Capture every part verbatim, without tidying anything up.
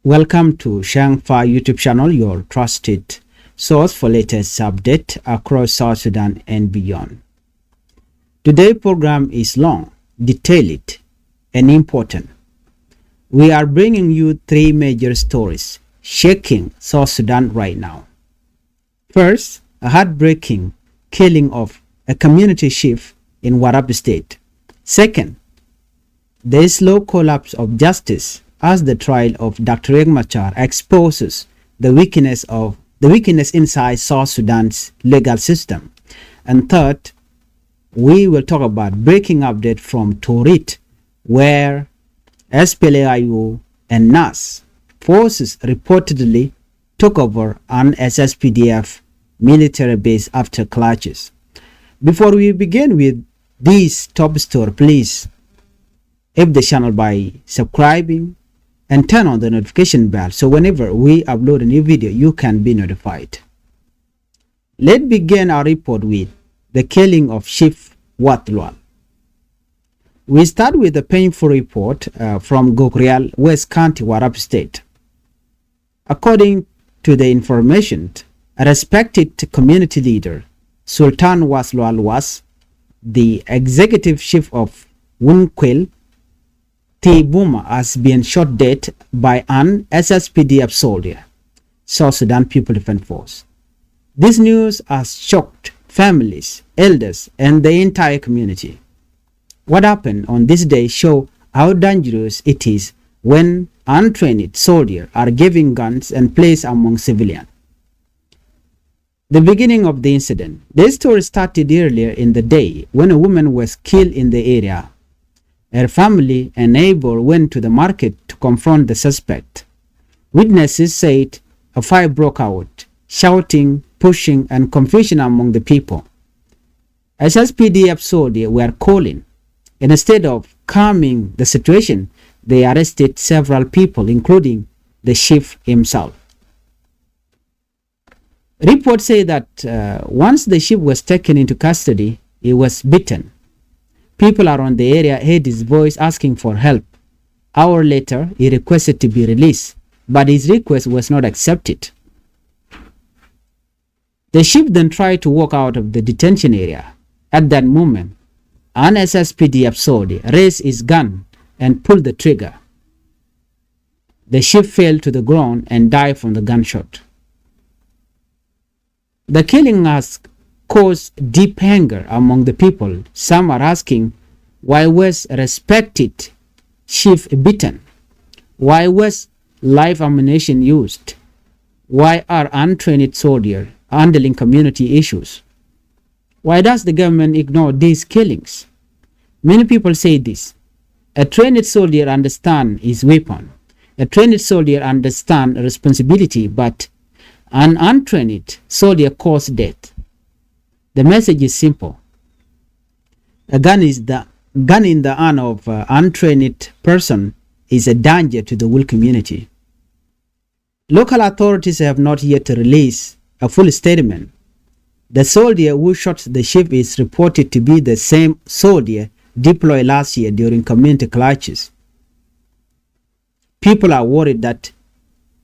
Welcome to Shang Fa YouTube channel, your trusted source for latest update across South Sudan and beyond. Today program is long, detailed, and important. We are bringing you three major stories shaking South Sudan right now. First, a heartbreaking killing of a community chief in Warrap State. Second, the slow collapse of justice as the trial of Doctor Riek Machar exposes the weakness of the weakness inside South Sudan's legal system. And third, we will talk about breaking update from Torit, where S P L A I O and N A S forces reportedly took over an S S P D F military base after clashes. Before we begin with this top story, please help the channel by subscribing and turn on the notification bell so whenever we upload a new video, you can be notified. Let's begin our report with the killing of Chief Wath Lual. We start with a painful report, uh, from Gogrial, West County, Warrap State. According to the information, a respected community leader, Sultan Wath Lual, was the executive chief of Wunkwel, T. Buma, has been shot dead by an S S P D F soldier, South Sudan People Defense Force. This news has shocked families, elders, and the entire community. What happened on this day show how dangerous it is when untrained soldiers are given guns and place among civilians. The beginning of the incident. The story started earlier in the day when a woman was killed in the area. Her family and neighbor went to the market to confront the suspect. Witnesses said a fight broke out, shouting, pushing, and confusion among the people. S S P D F soldiers were calling. Instead of calming the situation, they arrested several people, including the chief himself. Reports say that, uh, once the chief was taken into custody, he was beaten. People around the area heard his voice asking for help. Hour later, he requested to be released, but his request was not accepted. The chief then tried to walk out of the detention area. At that moment, an S S P D F soldier raised his gun and pulled the trigger. The chief fell to the ground and died from the gunshot. The killing has caused deep anger among the people. Some are asking, why was respected chief beaten? Why was live ammunition used? Why are untrained soldiers handling community issues? Why does the government ignore these killings? Many people say this. A trained soldier understands his weapon. A trained soldier understands responsibility, but an untrained soldier causes death. The message is simple. A gun is the gun in the hand of, uh, untrained person is a danger to the whole community. Local authorities have not yet released a full statement. The soldier who shot the chief is reported to be the same soldier deployed last year during community clashes. People are worried that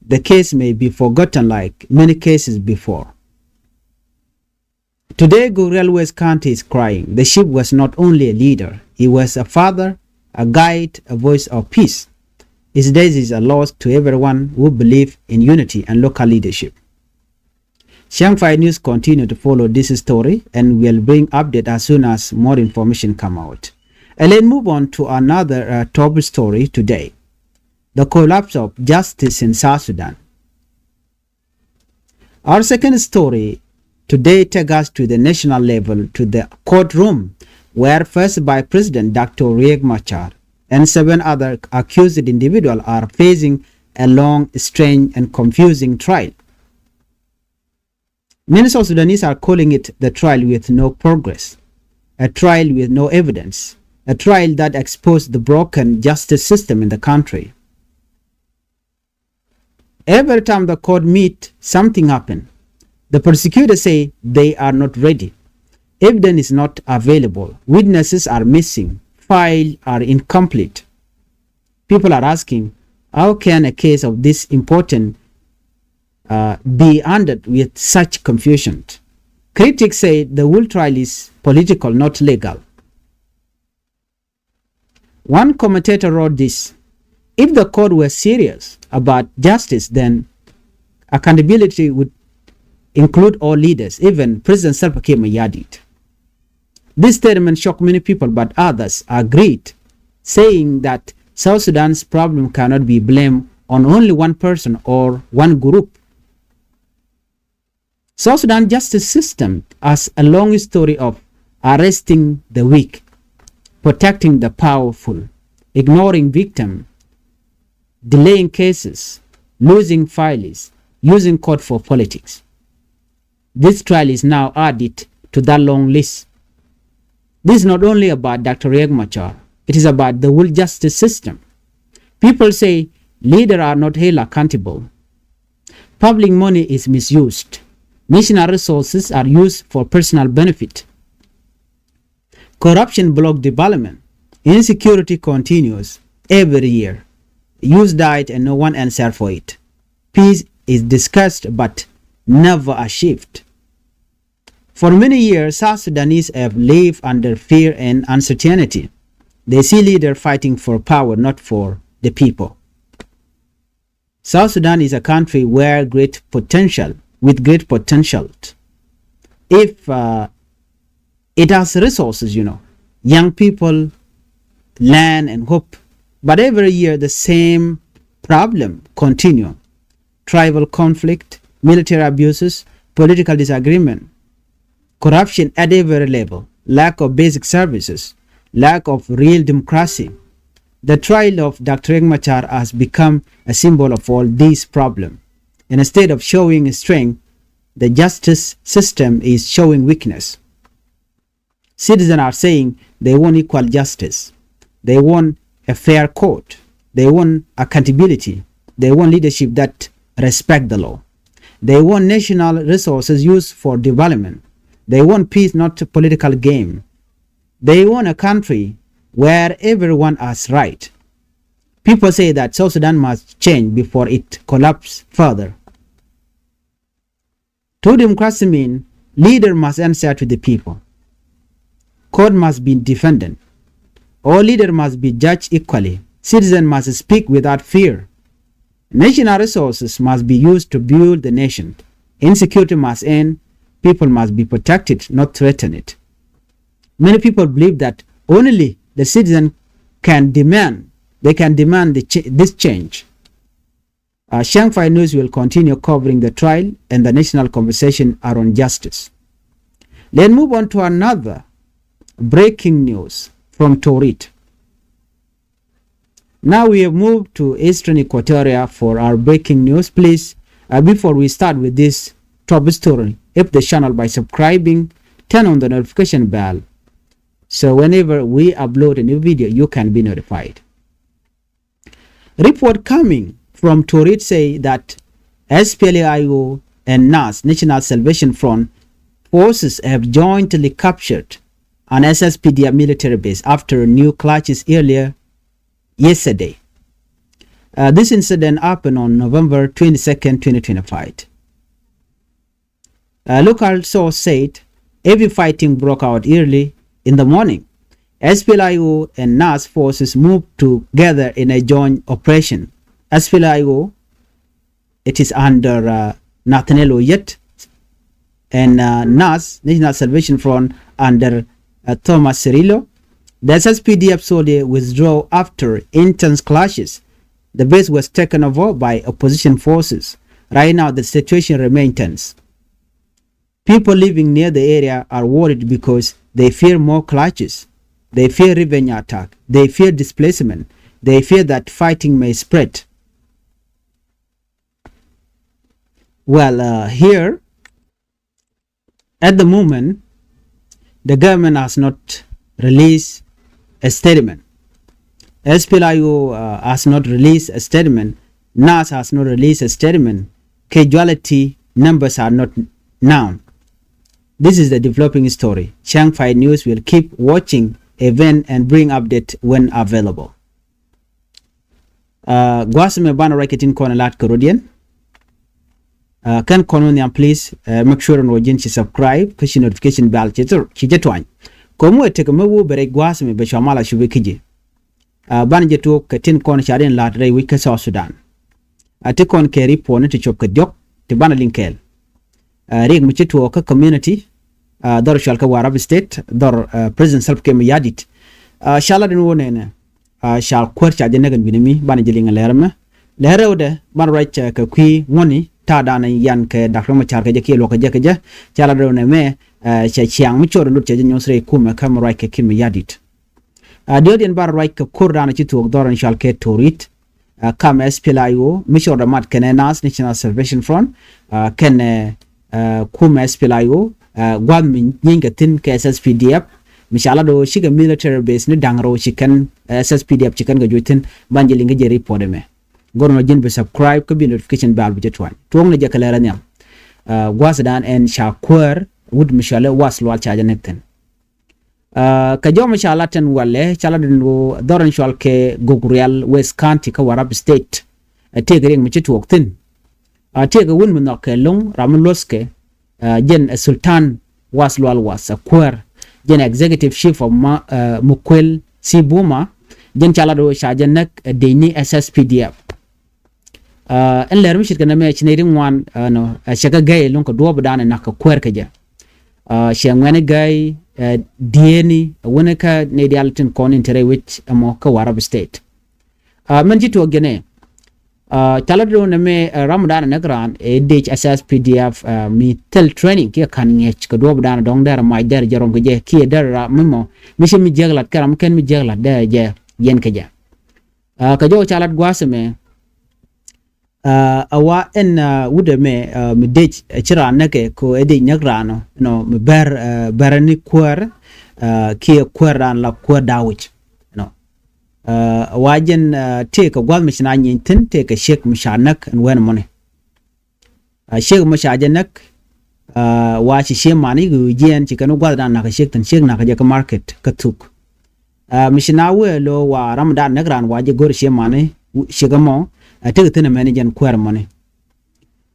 the case may be forgotten like many cases before. Today, Gogrial West County is crying. The chief was not only a leader, he was a father, a guide, a voice of peace. His death is a loss to everyone who believe in unity and local leadership. Shang Fai News continue to follow this story and will bring update as soon as more information come out. And let's move on to another, uh, top story today. The collapse of justice in South Sudan. Our second story today take us to the national level, to the courtroom, where First Vice President Doctor Riek Machar and seven other accused individuals are facing a long, strange, and confusing trial. Many South Sudanese are calling it the trial with no progress, a trial with no evidence, a trial that exposed the broken justice system in the country. Every time the court meet, something happen. The prosecutor say they are not ready. Evidence is not available. Witnesses are missing. Files are incomplete. People are asking, How can a case of this important uh, be handled with such confusion? Critics say the whole trial is political, not legal. One commentator wrote this: "If the court were serious about justice, then accountability would include all leaders, even President Salva Kiir Mayardit." This statement shocked many people, but others agreed, saying that South Sudan's problem cannot be blamed on only one person or one group. South Sudan justice system has a long history of arresting the weak, protecting the powerful, ignoring victim, delaying cases, losing files, using court for politics. This trial is now added to that long list. This is not only about Doctor Riek Machar, it is about the whole justice system. People say leaders are not held accountable. Public money is misused. National resources are used for personal benefit. Corruption blocks development. Insecurity continues every year. Youth died and no one answered for it. Peace is discussed but never achieved. For many years, South Sudanese have lived under fear and uncertainty. They see leaders fighting for power, not for the people. South Sudan is a country where great potential, with great potential, if uh, it has resources, you know, young people, land and hope. But every year the same problem continue: tribal conflict, military abuses, political disagreement, corruption at every level, lack of basic services, lack of real democracy. The trial of Doctor Riek Machar has become a symbol of all these problems. And instead of showing strength, the justice system is showing weakness. Citizens are saying they want equal justice. They want a fair court. They want accountability. They want leadership that respect the law. They want national resources used for development. They want peace, not a political game. They want a country where everyone has right. People say that South Sudan must change before it collapses further. True democracy means leader must answer to the people. Court must be defended. All leaders must be judged equally. Citizens must speak without fear. National resources must be used to build the nation. Insecurity must end. People must be protected, not threatened. Many people believe that only the citizen can demand, they can demand the ch- this change. Uh, Chiang Five News will continue covering the trial and the national conversation around justice. Let's move on to another breaking news from Torit. Now we have moved to Eastern Equatoria for our breaking news. Please, uh, before we start with this top story, help the channel by subscribing, turn on the notification bell, so whenever we upload a new video, you can be notified. Report coming from Torit say that S P L A I O and NAS, National Salvation Front, forces have jointly captured an S S P D F military base after new clashes earlier yesterday. Uh, this incident happened on November twenty-second, twenty twenty-five. A local source said heavy fighting broke out early in the morning. S P L A I O and NAS forces moved together in a joint operation. S P L A I O, it is under uh, Nathaniel Oyet, and uh, NAS, National Salvation Front, under uh, Thomas Cirillo. The S S P D F soldier withdraw after intense clashes. The base was taken over by opposition forces. Right now, the situation remains tense. People living near the area are worried because they fear more clashes. They fear revenge attack. They fear displacement. They fear that fighting may spread. Well, uh, here, at the moment, the government has not released a statement. S P L A I O uh, has not released a statement. NAS has not released a statement. Casualty numbers are not known. This is the developing story. Chiang Five News will keep watching event and bring update when available. Gua̱a̱th mɛ banɛ ruac kɛ tin kɔn lat kɛ rot yɛn. Kɛn kɔn wä nhiam, please, make sure ni wä ji̱n ci subscribe kä ci notification bell ci jɛ tuany. Kɔm wä tekɛ mɛ wä bɛ rɛc gua̱a̱th mɛ bɛ cua mal a cupi kä ji̱. Banɛ jɛ tuɔk kɛ tin kɔn ca din lat rɛy wi̱c kä South Sudan. Ti kɔn kɛ report ni ti cop kɛ diɔk ti banɛ liŋ kɛɛl. Riɛk mi ci tuɔɔk kä community dhɔr cual kä Warrap State, dhɔr President Salva Kiir Mayardit. Ca lat in wä nɛnɛ, ca kuäär ca jɛ näk in wi̱ni mi banɛ jɛ liŋ lɛr mɛ. Lɛr rɛwdɛ banɛ ruac kɛ kui̱ ŋuɔ̱ni ta̱a̱ danɛ yan kɛ Doctor Machar kɛ jɛ kiɛ luɔk kɛ jɛ kɛ jɛ. Ca lat in wä nɛ mɛ, cɛ ciaŋ mi cot in lut cɛ jɛ nyuɔth rɛy kumɛ kä mi ruac kɛ Kiir Mayardit. Diɔt yɛn banɛ ruac kɛ ko̱r danɛ ci tuɔɔk dhɔr in cual kɛ Torit, kam SPLA-IO mi cot dɛ mat kɛnɛ NAS, National Salvation Front, kɛnɛ kumɛ SPLA-IO, gua̱th mi nyieeny kɛ thi̱n kɛ SSPDF, mi ca lat do̱ cikɛ military base ni da̱ŋ rɛw ci kɛn, SSPDF ci kɛn kɛ juɔc thi̱n. Banɛ jɛ liŋ kä jɛ report ɛmɛ. Go̱r nɔ ji̱n bi subscribe kä bi notification bell bi jɛ tuany. Tuɔ̱ŋ ni jɛ kɛ lɛr a nhiam. Gua̱a̱th dan ɛn ca kuäär wut mi cual i̱ Wath Lual ca jɛ näk thi̱n. Kɛ jɔmɛ ca lat tin walɛ, ca lat in wä dhɔr in cual kɛ Gogrial, West County kä Warrap State. Tëëkɛ riɛk mi ci tuɔɔk thi̱n. Tëëkɛ wun mi nhɔk kɛ lo̱ŋ ram mi luɔ̱thkɛ, jɛn ɛ Sultan Wath Lual Wath ɛ kuäär, jɛn executive chief of Mukwel Sibuma, jɛn ca lat wä ca jɛ näk ɛ dec ni SSPDF. Ɛn lɛr mi ce̱tkɛ nɛmɛ ci nɛy ti ŋuan, nɔ, cɛ kɛ gäi lo̱ŋ kɛ duɔɔp dan ɛ nak kɛ kuäär kɛ jɛ. Cɛ ŋuɛ̈ni gäi, diëëni, wunɛ kä nɛy diaal tin kɔn in te rɛy wec ɛmɔ kä Warrap State. Mɛn ci tuɔɔk jɛ nɛ, ca lat do̱n ɛmɛ, ram dan ɛ näk raan ɛ dec SSPDF, mi thil training kiɛ ka̱n ŋi̱eec kɛ duɔɔp dan ɛ dɔ̱ŋ dɛr ɛ mac dɛr jɛ rɔm kɛ jɛ kiɛ dɛr ram mi mɔ mi ci mi jiäk lat kɛ ram mi kɛn mi jiäk lat dɛr jɛ yɛn kɛ jɛ. Kɛ jɔw ca lat gua̱a̱th ɛmɛ, a wa ɛn wut ɛmɛ, mi dec, ci raan näkɛ ko ɛ dec näk raan ɔ, nɔ, mi bɛr, bɛr ni kuäär, kiɛ kuäär raan la kuäär da̱wec, nɔ. A wa jɛn, tëëkɛ gua̱a̱th mi ci na nyieeny thi̱n, tëëkɛ ciek mi ca näk ɛn wɛn mɔni. Ciek mɔ ca jɛ näk, wa ci ciek mani kɛ jiɛn ci kɛn wä gua̱th dan nakä ciek thi̱n, ciek nakä jɛ kä market kä thuk. Mi ci na wee lo wa ram dan näk raan wa jɛ go̱r ciek mani ciek mɔ, tëk thi̱n mɛn jɛn kuäär mɔni.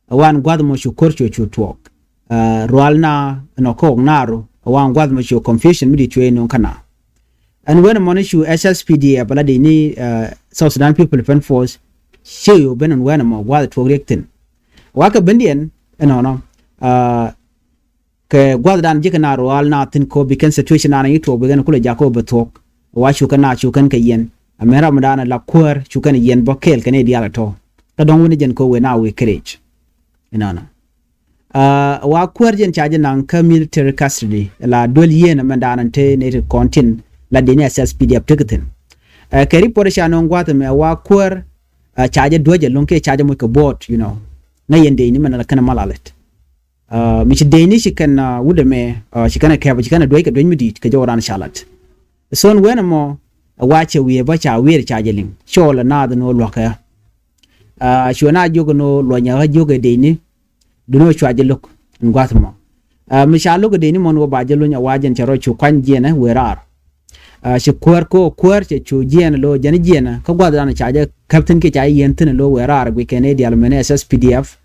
Wan gua̱th mɔ cu ko̱r cu cu tuɔɔk. Rual na nɔ kɔɔk naru, wan gua̱th mɔ cu confusion mi di cuɛ no̱o̱ŋ kä na. Ɛn wen mɔni cu SSPDF bɛ la di ni South Sudan People Defense Force. Ci yo ben ɛn wen mɔ gua̱th tuɔɔk riɛk thi̱n. Wa kɛ bendiɛn ɛnɔnɔ, kɛ gua̱thdan ji̱ kɛ na rual na thi̱n kɔ bi kɛn situation na ni tuɔɔk bi kɛn kulɛ jakä bɛ thuɔɔk. Wa cu kɛn na cu kɛn kɛ yɛn. Amɛ ram dan la kuäär cu kɛn yɛn bä kɛɛl kɛn i̱ diaal ɛ tɔ. Kä dɔ̱ŋ wini jɛn kɔ wee na wee kɛ rɛc. Ɛnɔnɔ. Wa kuäär jɛn ca jɛ naŋ kä military custody la duel yien amɛ dan te ni ti kɔn tin la dini SSPDF tek thi̱n. Kɛ report ca nɔŋ gua̱th mɛ wa kuäär ca jɛ duäc ɛlɔ̱ŋ kiɛ ca jɛ moc kɛ bo̱o̱t, you know. Ŋäc yɛn dee ni mɛn la kɛn a mal alɛt. Mi ci dee ni ci kɛn wut ɛmɛ, ci kɛn a kɛp ci kɛn a duäc kɛ duäc mi di̱i̱t kɛ jɔw ran ca lat. Thon wen ɛmɔ, wa cɛ wiee bä ca wiee ca jɛ liŋ cɔɔl ɛ naath ni wä luakä. Cuɛ na jiök ni wä luɔnyä ɣä jiök ɛ dee ni. Duni wä cua jɛ lo̱k in gua̱th mɔ. Mi ca lo̱k ɛ dee ni mɔn wä ba jɛ luny a wa jɛn cɛ rɔ cu kuany jiɛnɛ wëë raar. Ci kuäär ko kuäär cɛ cu jiɛn lo jɛn jiɛn kä gua̱th dan ca jɛ käp thi̱n kiɛ ca jɛ yɛn thi̱n lo wëë raar guic kɛn i̱ diaal mɛn SSPDF.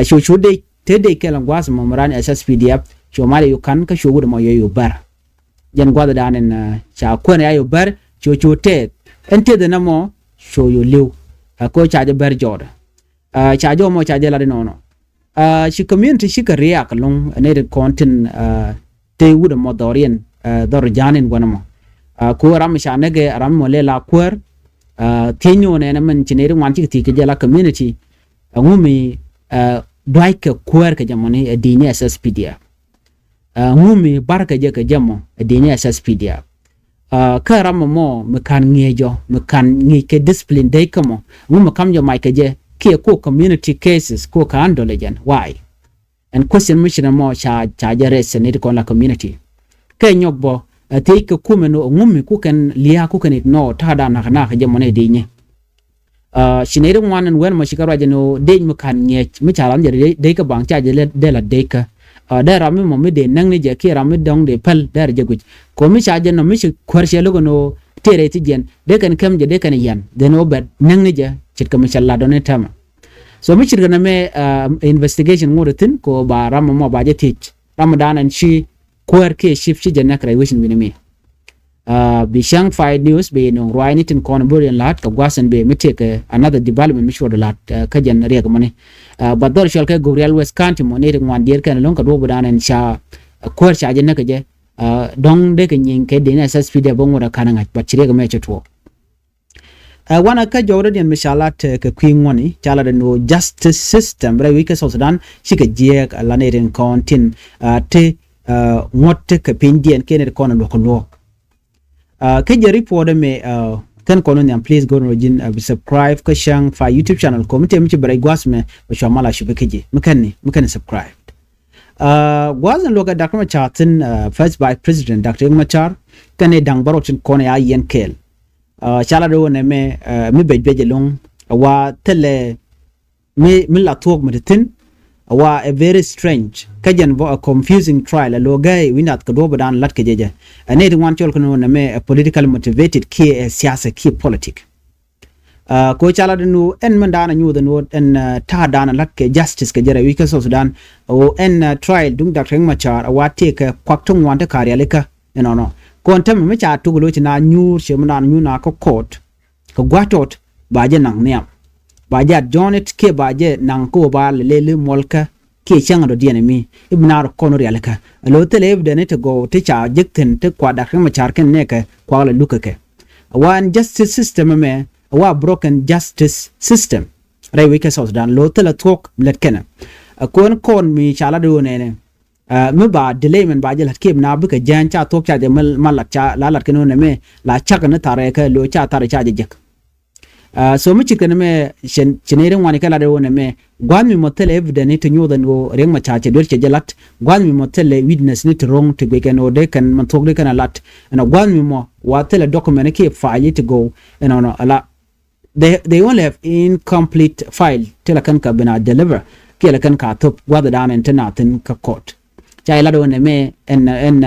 Cu cu dec te dec kɛl in gua̱th mɔ mi ran SSPDF cu mal yɛ yu ka̱n kä cu wut mɔ yɛ yu bär. Jɛn gua̱th dan in ca kuäär ya yu bär cu cu tɛth ɛn tɛth in ɛmɔ cu yu li̱w. Ko ca jɛ bär jɔɔdɛ. Ca jɔw mɔ ca jɛ lat inɔnɔ. Ci community ci kɛ riak loŋ ni ri kɔn tin te wut ɛmɔ dhɔriɛn dhɔr ja̱a̱n in gua̱n ɛmɔ. Ko ram mi ca nɛkɛ ram mɔ lɛ la kuäär. Thiec ni wä nɛn ɛmɛn ci ni ri ŋuan ci kɛ thiec kɛ jɛ la community. Ɛŋu mi duac kɛ kuäär kɛ jɛ mɔ ni ɛ di̱i̱ni SSPDF. Ŋu mi barkɛ jɛ kɛ jɛ mɔ ɛ di̱i̱ni SSPDF. Kä ram mɔ mi ka̱n ŋi̱eec jɔ mi ka̱n ŋi̱eec kɛ discipline dec kä mɔ ŋu mi kam jɔ mac kɛ jɛ kiɛ ko community cases ko ka handle jɛn why? Ɛn question mi ci nɛ mɔ ca ca jɛ raise ni ti kɔn la community. Kɛ nyɔk bɔ ɛ thiec kɛ kumɛ ni ŋu mi ku kɛn lia̱a̱ ku kɛn ignore ta̱a̱ da̱a̱ nakä nakä jɛ mɔ ni di̱i̱ni. Ci nɛy ti ŋuan ɛn wen mɔ ci kɛ ruac ɛn ɣöö dec mi ka̱n ŋiɛc mi ca ran jɛ dec kä baŋ ca jɛ dee la dec kä. Dee ram mi mɔ mi dee näk ni jɛ kiɛ ram mi dɔ̱ŋ dee päl dee rɛ jɛ guic. Kɔ mi ca jɛ nɔ mi ci kuäär cɛ lo̱k ɛn ɣöö tëë rɛy thi jiɛn dee kɛn käm jɛ dee kɛn yɛn dee ni ɣöö bɛ näk ni jɛ ce̱tkɛ mi cɛ lat dɔ̱ŋ ni tɛmɛ. So mi ce̱tkɛ nɛmɛ investigation ŋot thi̱n kɛ ɣöö ba ram ɛmɔ ba jɛ thiec, ram dan ɛn ci kuäär kiɛ chief ci jɛ näk rɛy wi̱cin wi̱ni mi. Bi cäŋ Five News bi nöŋ ruaacni tin kɔn burian la̱t kɛ gua̱th ɛn bee mi tëëkɛ another development mi cuɔt la̱t kä jɛn riɛk mɔni. But dhɔr cɔal kɛ Gogrial West County mɔ ni ti ŋuan diɛɛr kɛn lo̱ŋ kɛ duɔ̱ɔ̱p dan ɛn ca kuäär ca jɛ näk kɛ jɛ. Dɔ̱ŋ dee kɛ nyieny kɛ dee ni S S P D F bä ŋot a ka̱n ŋa̱c, but ci riɛk mɛ cɛ tuɔɔk. Ɛ wanɛ kä jɔwdä diɛn mi ca lat kɛ kui̱ ŋuɔ̱ni ca lat ɛn ɣöö justice system rɛy wi̱c kä South Sudan cikɛ jiɛɛk a la nɛy tin kɔn tin ti ŋuɔ̱t ti kɛ piny diɛn kiɛ nɛy ti kɔn a luɔ̱k kɛ luɔ̱k. Kä jɛ report ɛmɛ kɛn kɔn ni nhiam, please go to ji̱n bi subscribe kä cäŋ Five YouTube channel kɔ mi tëë mi ci bɛ rɛy gua̱th mɛ bɛ cua mal a cupi kä ji̱ mi kɛn ni mi kɛn ni subscribe. Gua̱th ni luɔkɛ Doctor Machar thin, First Vice President Doctor Riek Machar kɛn ni da̱ŋ bärɔw tin kɔn ya yɛn kɛɛl. Ca lat ɣöö nɛmɛ mi bɛc bɛc ɛlɔ̱ŋ a wa thilɛ mi mi la thuɔ̱k mi ti thi̱n. A wa a very strange kä jɛn bä a confusing trial a lo̱ gäi wi̱n dath kɛ duɔ̱ɔ̱p dan lat kɛ jɛ jɛ. Ɛ nɛy ti ŋuan cɔl kɛ ni ɣöö nɛmɛ a political motivated kiɛ ɛ siasa kiɛ politic. Kɛ ɣöö ca lat ni ɣöö ɛn min dan a nyuuth ni ɣöö ɛn ta̱a̱ dan a lat kɛ justice kɛ jɛ rɛy wi̱c kä South Sudan. Ɣöö ɛn trial duŋ Doctor Riek Machar a wa tëëkɛ kuak ti ŋuan ti ka̱r rialikä. Ɛnɔnɔ kɔn tämɛ mi ca tok lo̱c na nyuur cɛ mi naan nyuur na kä court kɛ gua̱c tɔt ba jɛ naŋ nhiam, ba jɛ adjourn it kiɛ ba jɛ naŋ kä ba lɛ lɛ muɔlkä kiɛ cäŋ dɔ̱diɛn mi i̱ bi naar kɔn rialikä. Alo thilɛ evidence ti gɔw ti ca jek thi̱n ti kua Doctor Riek Machar kɛn nɛɛkɛ kuak lɛ luk kɛ kɛ. A wa ɛn justice system ɛmɛ a wa broken justice system rɛy wi̱c kä South Sudan. Lo thilɛ thuɔ̱k lɛt kɛnɛ a kɔn kɔn mi ca lat ɣöö nɛnɛ mi ba delay mɛn ba jɛ la̱t kiɛ bi na bikɛ jääny ca thuɔ̱k ca jɛ mal lat ca la lat kɛn ɣöö nɛmɛ la cak ni tharɛ kɛ lo̱ ca tharɛ ca jɛ jek. So mi cit kɛn mɛ cɛ nɛy ri ŋuani kɛ lat ɣöö nɛmɛ gua̱th mi mɔ thilɛ evidence ni ti nyuuth ɛn ɣöö Riek Machar cɛ duer cɛ jɛ lat. Gua̱th mi mɔ thilɛ witness ni ti ro̱ŋ ti guic kɛn ɣöö dee kɛn mɛ thuɔ̱k dee kɛn a lat. Ɛn a gua̱th mi mɔ wa thilɛ document kiɛ file ti go̱o̱k ɛnɔnɔ a la. They, they only have incomplete file ti la kɛn ka ben a deliver kiɛ la kɛn ka thop gua̱th dan ɛn ti na thi̱n kä court. Ca ilat wä nɛ mɛ ɛn ɛn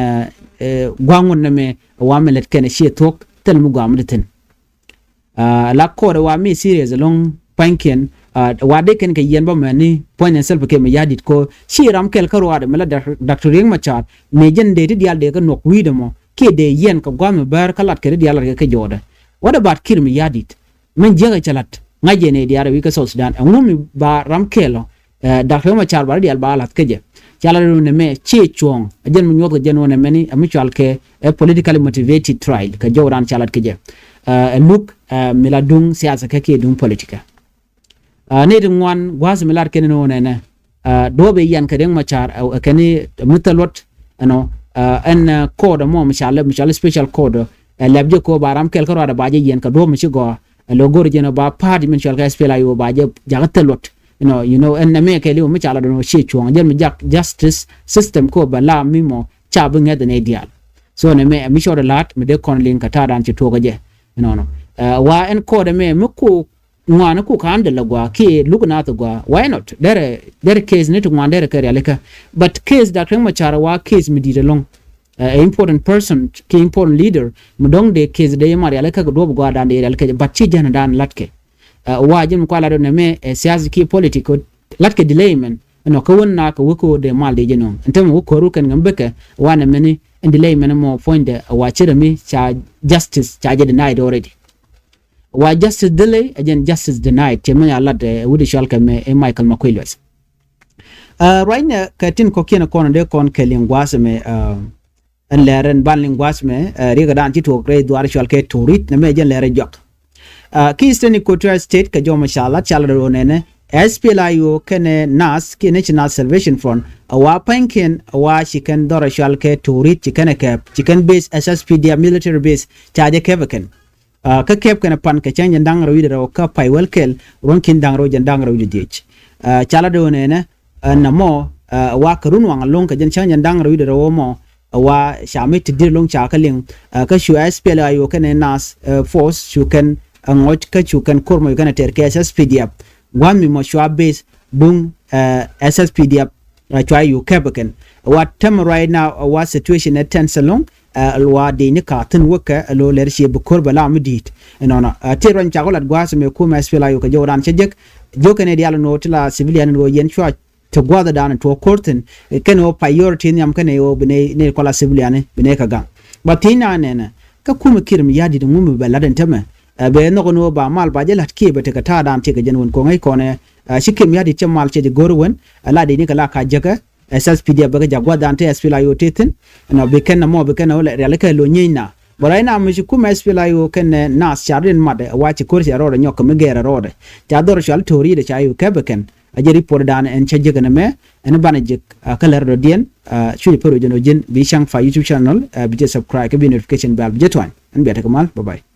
gua̱ŋ wä nɛ mɛ wa mɛ lɛt kɛn ɛ ciɛ thuɔ̱k thil mi gua̱a̱m di thi̱n. La court wa mi serious lɔŋ pua̱nykiɛn wa dee kɛn kɛ yɛn bä mɛ ni pua̱ny ɛn Salva Kiir Mayardit ko ci ram kɛl kä ruaadɛ mɛ la Doctor Riek Machar mɛ jɛn dee ti diaal dee kä nuɔk wi̱i̱dɛ mɔ kiɛ dee yɛn kɛ gua̱a̱m mɛ bäär kä lat kɛ ti diaal lat kɛ kɛ jɔɔdɛ. What about Kiir Mayardit? Min jiäk a cɛ la̱t ŋa̱c jɛ nɛy diaal rɛy wi̱c kä South Sudan ɛŋu mi ba ram kɛɛl ɔ. Doctor Riek Machar ba rɔ diaal ba la̱th kä jɛ. Ca la̱t run ɛmɛ ciɛ cuɔ̱ɔ̱ŋ a jɛn mi nyuɔ̱th kɛ jɛn wun ɛmɛni a mi cual kɛ ɛ politically motivated trial kɛ jɔw ran ca la̱t kä jɛ. Ɛ luk mi la duŋ siasa kä kiɛ duŋ politika. Ni ti ŋuan gua̱a̱th mi lat kɛn ni wun ɛnɛ duɔ̱ɔ̱p i̱ yɛn kɛ Riek Machar ɛ kɛn ni mi thil luɔt ɛnɔ ɛn court ɛmɔ mi ca lɛ mi ca lɛ special court ɛ lɛp jɛ ko ba ram kɛl kä ruaadɛ ba jɛ yɛn kɛ duɔ̱ɔ̱p mi ci gɔaa. Ɛ lo̱ go̱r jɛn ɛ ba party min cual kɛ S P L A I O ba jɛ jakä thil luɔt. You know, you know ɛn nɛ mɛ kɛɛliw mi ca la dɔn ɣöö ciɛ cuɔ̱ɔ̱ŋ jɛn mi jak justice system ko bɛ la mi mɔ ca bi ŋɛth nɛ diaal. So nɛ mɛ mi cɔɔdɛ la̱t mi dee kɔn liŋ kɛ ta̱a̱ dan ci tuɔɔk ɛ jɛ. Nɔnɔ wa ɛn kɔɔdɛ mɛ mi ku ŋuan ku ka̱n dɛ la gua kiɛ luk nath gua, why not? Derɛ derɛ case ni ti ŋuan derɛ kɛ rialikä. But case Doctor Riek Machar wa case mi di̱i̱t ɛlɔ̱ŋ. Ɛ important person kiɛ important leader mi dɔ̱ŋ dee case dee ma rialikä kɛ duɔ̱p gua dan dee rialikä, but ci jɛn dan latkɛ. Wa jɛn mi kua lat ɔ nɛ mɛ ɛ siasa kiɛ politik ɔ lat kɛ delay mɛn ɛnɔ kä wän na kɛ wek ɔ dee mal dee jɛ nɔŋ ɛn tämɛ wek kɔru kɛn kɛ mi bekɛ wa nɛ mɛni ɛn delay mɛn mɔ puɔ̱nydɛ wa cɛ rɛ mi ca justice ca jɛ denied already. Wa justice delay ɛ jɛn justice denied cɛ mɛ ya lat ɛ wut i̱ cual kɛ mɛ ɛ Michael Makuei Lueth. Ruacnɛ kɛ tin kɔ̱kiɛn kɔn dee kɔn kɛ liŋ gua̱a̱th mɛ. Ɛn lɛr ɛn ban liŋ gua̱a̱th mɛ riɛk dan ci tuɔɔk rɛy dhuaar cual kɛ Torit nɛ mɛ jɛn lɛr ɛ juak. Ki Eastern Equatoria State kɛ jɔmɛ ca lat ca lat rɔ nɛnɛ S P L A I O kɛnɛ NAS kiɛ National Salvation Front a wa pa̱nykiɛn a wa ci kɛn dhɔr ɛ cual kɛ Torit ci kɛn ɛ kɛp ci kɛn base S S P D F military base ca jɛ kɛp ɛ kɛn. Kä kɛp kɛn ɛ pan kɛ cäŋ jɛn da̱ŋ rɛw wi̱cdɛ rɛw kä pay wäl kɛl ruɔ̱n ki̱n da̱ŋ rɛw jɛn da̱ŋ rɛw wi̱cdɛ dhiec. Ca lat rɔ nɛnɛ ɛn nɛ mɔ wa kɛ run waŋ loŋ kɛ jɛn cäŋ jɛn da̱ŋ rɛw wi̱cdɛ rɛw mɔ wa ca mi ti di̱t loŋ ca kä liŋ. Kä cu S P L A I O kɛnɛ NAS force cu kɛn ŋɔc kä cu kɛn kor mɔ cu kɛn a tɛr kɛ S S P D F. Gua̱n mi mɔ cua base duŋ S S P D F cua yuk kɛp kɛn wa tɛm right now wa situation ɛ tense loŋ. ɛ, luaak dec ni ka thi̱n wäkɛ, ɛ, lo̱ lɛr ciɛ bi ko̱r bɛ la mi di̱i̱t. Ɛnɔnɔ, ɛ, tëë ruany cak wä lat gua̱a̱th mɛ kumɛ S P L A-IO kɛ jɔwdan cä jek. Jɔkɛ ni diaal ɛn ɣöö ti la civilian ɛn ɣöö yɛn cua te gua̱a̱thdan tuɔɔk ko̱r thi̱n, ɛ, kɛn ɣöö priority nhiam kɛn ɣöö bi nɛy, nɛy kɔla civilian bi nɛy kɛ gaŋ. Ba thiec na nɛnɛ, kä kumɛ Kiir Mayardit ŋu mi bɛ lat ɛn tämɛ, ɛ, bɛ nhɔk ɛn ɣöö ba mal ba jɛ la̱t kiɛ bɛ tekɛ ta̱a̱dan tekɛ jɛn wän ko̱ŋ ɛ kɔnɛ, ɛ, ci Kiir Mayardit cɛ mal cɛ jɛ go̱r wän, ɛ, la dec ni kɛ la ka jäkä, ɛ, S S P D F bɛ kɛ ja̱k gua̱a̱thdan te S P L A-IO te thi̱n, ɛnɔ bi kɛn nɔmɔ bi kɛn nɔ rialikä lo̱ nyieny na. Bɛ ruac na mi ci kumɛ S P L A-IO kɛn, ɛ, naath ca riɛn mat, ɛ, wa ci ko̱r cɛ rɔɔdɛ nyɔk kɛ mi gɛɛr rɔɔdɛ. Ca dhɔr cual to̱o̱ri dɛ ca i̱ kɛ bɛ kɛn. A jɛ report dan ɛn cä jek ɛn ɛmɛ, ɛn banɛ jek, ɛ, kä lɛr dɔ̱diɛn, ɛ, cuc pär wec ɛn ɔ ji̱n bi ca̱ŋ fa YouTube channel, ɛ, bi jɛ subscribe kä bi notification bell bi jɛ tuany. Ɛn bia tekɛ mal, bye bye.